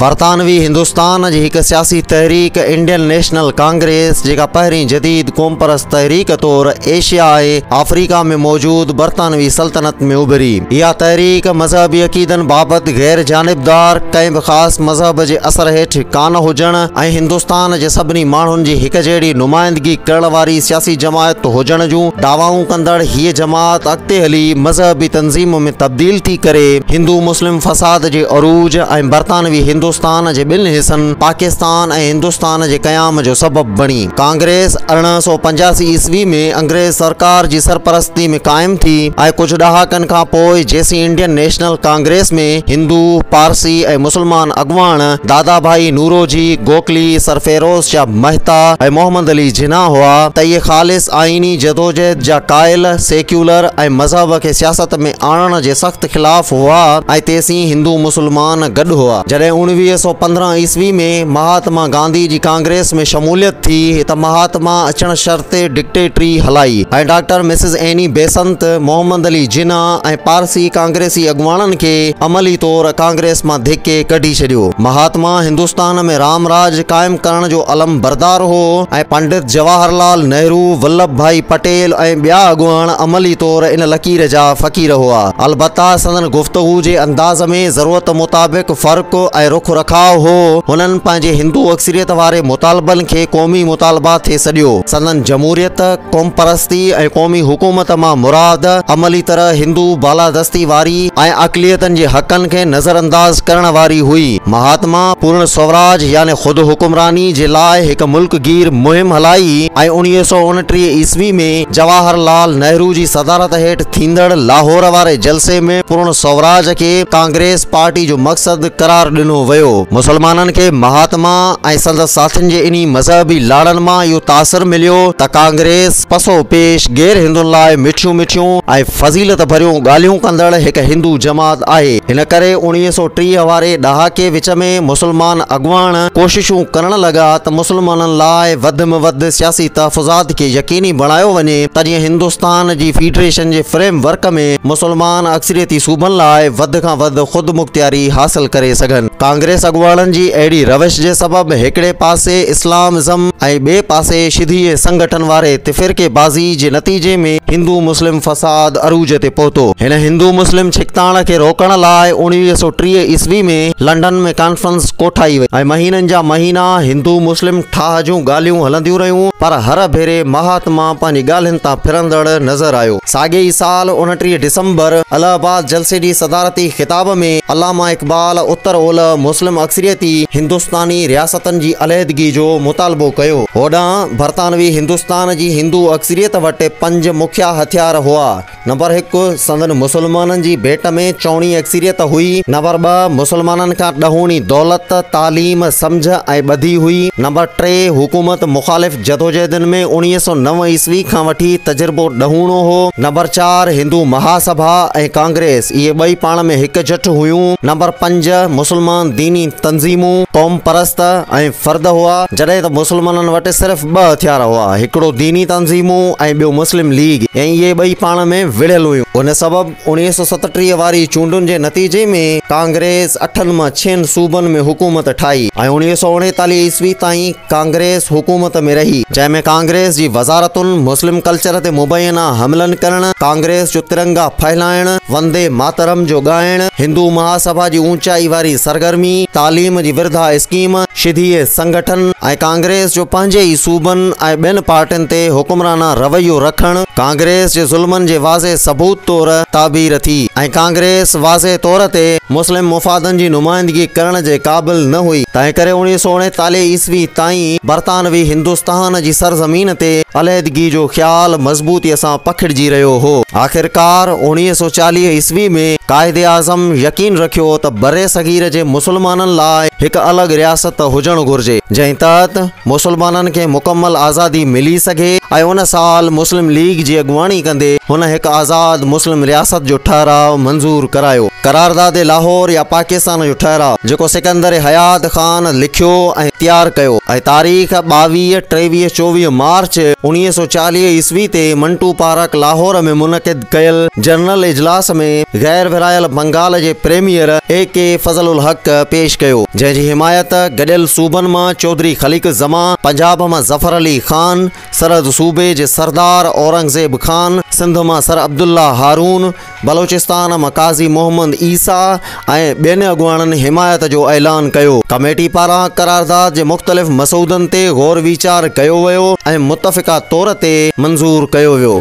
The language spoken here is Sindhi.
برطانوي هندستان جي هڪ سياسي تحريڪ انڊين نيشنل ڪانگريس جيڪا پهرين جديد قومپرست تحريڪ طور ايشيا ۽ آفريڪا ۾ موجود برطانوي سلطنت ۾ اڀري. اها تحريڪ مذهبي عقيدن بابت غير جانبدار، ڪنهن به خاص مذهب جي اثر هيٺ ڪانه هجڻ ۽ هندستان جي سڀني ماڻهن جي هڪ جهڙي نمائندگي ڪرڻ واري سياسي جماعت هجڻ جون دعوائون ڪندڙ هيء جماعت اڳتي هلي مذهبي تنظيم ۾ تبديل ٿي ڪري هندو مسلم فساد جي عروج ۽ برطانوي هندستان جي ٻن حصن پاڪستان ۽ هندستان جي قيام جو سبب بڻي. ڪانگريس 1885 عيسوي ۾ انگريز سرڪار جي سرپرستي ۾ قائم ٿي ۽ ڪجهه ڏهاڪن کان پوء جيسين انڊين نيشنل ڪانگريس ۾ هندو، پارسي ۽ مسلمان اڳواڻ دادا ڀائي نوروجي، گوڪلي، سر فيروز شاهه مهتا ۽ محمد علي جناح هئا ته اهي خالص آئيني جدوجهد جا قائل، سيڪيولر ۽ مذهب کي سياست ۾ آڻڻ جي سخت خلاف هئا ۽ تيسين هندو مسلمان گڏ هئا. جڏهن 1915 عيسوي ۾ مهاتما گانڌي جي ڪانگريس ۾ شموليت ٿي ته مهاتما اچڻ شرط ڊڪٽيٽري هلائي ۽ doctor Mrs Annie Besant, Muhammad Ali Jinnah ۽ Parsi ڪانگريسي اڳواڻن کي عملي طور ڪانگريس مان ڌڪي ڪڍي ڇڏيو. مهاتما هندستان ۾ رام راڄ قائم ڪرڻ جو علم بردار هو ۽ پنڊت جواهر لال نهرو، ولڀ ڀائي پٽيل ۽ ٻيا اڳواڻ عملي طور ان لڪير جا فقير هئا. البته سندن گفتگو جي انداز ۾ ضرورت مطابق فرق ۽ رک رکاء هو. هنن پنهنجي هندو اڪثريت واري مطالبن کي قومي مطالبا ٿي سڏيو. سندن جمهوريت، قومپرستي ۽ قومي حڪومت مان مراد عملي طرح هندو بالادستي واري ۽ اقليتن جي حقن کي نظرانداز ڪرڻ واري هئي. مهاتما پورڻ سوراج يعني خود حڪمراني جي لاء هڪ ملڪ گير مهم هلائي ۽ 1929 عيسوي ۾ جواهر لال نهرو جي صدارت هيٺ ٿيندڙ لاهور واري جلسي ۾ پورڻ سوراج کي ڪانگريس پارٽي جو مقصد قرار ڏنو ويو. مسلمانن کي مهاتما ۽ سندس ساٿين جي انهي مذهبي لاڙن مان اهو تاثر مليو ته ڪانگريس پسو پيش غير هندن لاء مٺيون مٺيون ۽ فضيلت ڀريون ڳالهيون ڪندڙ هڪ هندو جماعت آهي. ان ڪري 1930 واري ڏهاڪي وچ ۾ مسلمان اڳواڻ ڪوششون ڪرڻ لڳا ته مسلمانن لاء وڌ ۾ وڌ سياسي تحفظات کي يقيني بڻايو وڃي ته جيئن هندستان جي فيڊريشن جي فريم ورڪ ۾ مسلمان اڪثريتي صوبن لاء وڌ کان وڌ خودمختياري حاصل ڪري سگهن. ڪانگريس اڳواڻن جي اهڙي روش جي سبب هڪڙي پاسي اسلام ازم ۽ ٻئي پاسي شڌي ۽ سنگٺن واري تفرقي بازي جي نتيجي ۾ هندو مسلم فساد عروج تي پهتو. هن هندو مسلم ڇڪتاڻ کي روڪڻ لاء 1930 عيسوي ۾ لنڊن ۾ ڪانفرنس ڪوٺائي وئي ۽ مهينن جا مهينا هندو مسلم ٺاهه جون ڳالهيون هلنديون رهيون پر هر ڀيري مهاتما پنهنجي ڳالهين تان ڦرندڙ نظر آيو. ساڳئي ئي سال 29 ڊسمبر الهه آباد جلسي جي صدارتي خطاب ۾ علامه اقبال اتر اولهه مسلم اڪثريتي هندستاني رياستن جي عليحدگي جو مطالبو ڪيو. هوڏانهن برطانوي هندستان جي هندو اڪثريت وٽ پنج مکيه هٿيار هئا. نمبر هڪ، سندن مسلمانن جي ڀيٽ ۾ چئوڻي اڪثريت هئي. نمبر ٻه، مسلمانن کان ڏهوڻي دولت، تعليم، سمجهه ۽ ٻڌي هئي. نمبر ٽي، حڪومت مخالف جدوجهدن ۾ 1909 عيسوي کان وٺي تجربو ڏهوڻو هو. نمبر چار، هندو مها سڀا ۽ ڪانگريس، اهي ٻئي پاڻ ۾ هڪ جٺ هيون. نمبر پنج، مسلمان ديني تنظيمون، قوم پرست ۽ فرد هئا، جڏهن ته مسلمانن وٽ صرف ٻه هٿيار هئا، هڪڙو ديني تنظيمون ۽ ٻيو مسلم ليگ ۽ اهي ٻئي پاڻ ۾ وڙهيل هيون. ان سبب 1937 واري چونڊن جي نتيجي ۾ ڪانگريس اٺن مان ڇهن صوبن ۾ حڪومت ٺاهي ۽ 1939 عيسوي تائين ڪانگريس حڪومت ۾ رهي، جنهن ۾ ڪانگريس جي وزارتن مسلم ڪلچر تي مبينا حملن ڪرڻ، ڪانگريس جو ترنگا ڦهلائڻ، وندي ماترم جو ڳائڻ، هندو مهاسڀا جي اونچائي واري سرگرمي، تعليم جي ورڌا اسڪيم، شڌي سنگٺن ۽ ڪانگريس جو پنهنجي ئي صوبن ۽ ٻين پارٽين تي حڪمرانه رويو رکڻ ڪانگريس جي ظلمن جي واضح ثبوت طور تعبير ٿي ۽ ڪانگريس واضح طور تي مسلم مفادن جي نمائندگي ڪرڻ جي قابل نه هئي تنهنڪري 1939 عيسوي تائين برطانوي هندستان جي سرزمين تي عليحدگي جو خيال مضبوطي سان پکڙجي رهيو هو. آخرڪار 1940 عيسوي ۾ قائداعظم يقين رکيو ته برصغير جي مسلمانن لاء هڪ الڳ رياست هجڻ گهرجي، جنهن تحت مسلمانن کي مڪمل آزادي ملي سگهي ۽ ان سال مسلم ليگ جي اڳواڻي ڪندي هن هڪ آزاد مسلم رياست جو ٺهراء منظور ڪرايو. قرارداد لاهور يا پاڪستان جو ٺهراء جيڪو سڪندر حيات خان لکيو ۽ تيار ڪيو ۽ تاريخ 22، 23، 24 مارچ 1940 عيسوي تي منٽو پارڪ لاهور ۾ منعقد ڪيل جنرل اجلاس ۾ غير ورهايل بنگال جي premier A K Fazl ul Haq پيش ڪيو جنهن جي حمايت گڏيل صوبن مان چوڌري خليق الزمان، پنجاب مان ظفر علي خان، سرحد صوبي جي سردار اورنگزيب خان، سنڌ مان سر عبدالله هارون، بلوچستان مان قاضي محمد عيسيٰ ۽ ٻين اڳواڻن حمايت جو اعلان ڪيو. ڪميٽي پاران قرارداد جي مختلف مسودن تي غور ويچار ڪيو ويو ۽ متفقه طور تي منظور ڪيو ويو.